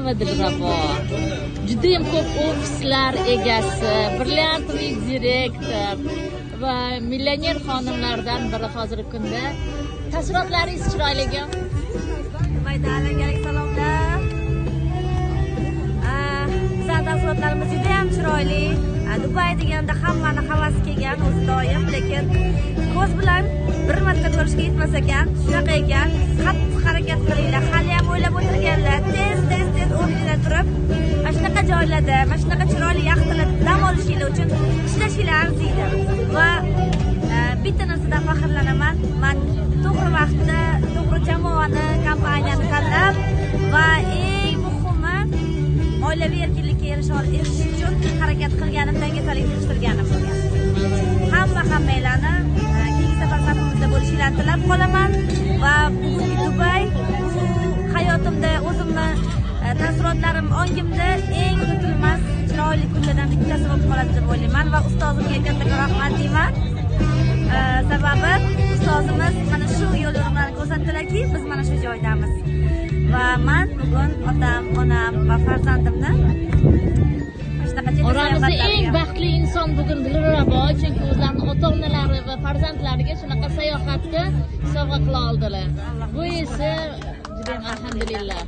Abduraimova Dilrabo. Judayam ko'p ofislar egasi, бриллиантовый direktor va millioner xonimlardan biri hozirgi kunda. Taassurotlaringiz, chiroyligim? Dubaydan alangalik salomlar. Bizning taassurotlarimiz juda ham chiroyli. Dubay deganda hammani havasi kelgan o'zi doim, lekin ko'z bilan bir marta ko'rishga yetmas ekan, shunaqa ekan. Qattiq harakat qilinglar, hali ham o'ylab o'tirganlar, tez tez tez o'rningizdan turib, mana shunaqa joylarda, mana shunaqa chiroyli yaxtalarda dam olishinglar uchun ishlashinglar arziydi. Va bitta narsadan faxrlanaman, man to'g'ri vaqtda to'g'ri jamoani, kompaniyani tanlab va eng muhimi oilaviy erkinlikka erishish uchun harakat qilganim, dangasalik yig'ishtirganim bo'lgan. Hammanglarni keyingi safar safimizda bo'lishinglarni tilab qolaman va bugungi Dubay bu hayotimda o'zimni taassurotlarim ongimda eng unutilmas chiroyli kunlardan bittasi bo'lib qoladi deb o'ylayman va ustozimga kattakon rahmat deyman. Sababi ustozimiz mana shu yo'l yo'riqlarni ko'rsatdilarki, biz mana shu joydamiz. Va man bugun otam, onam va farzandimni oramizda eng baxtli inson bugun Dilrabo, chunki o'zlarini ota-onalari va farzandlariga shunaqa sayohatni sovg'a qila oldilar. Bu esa juda ham alhamdulillah.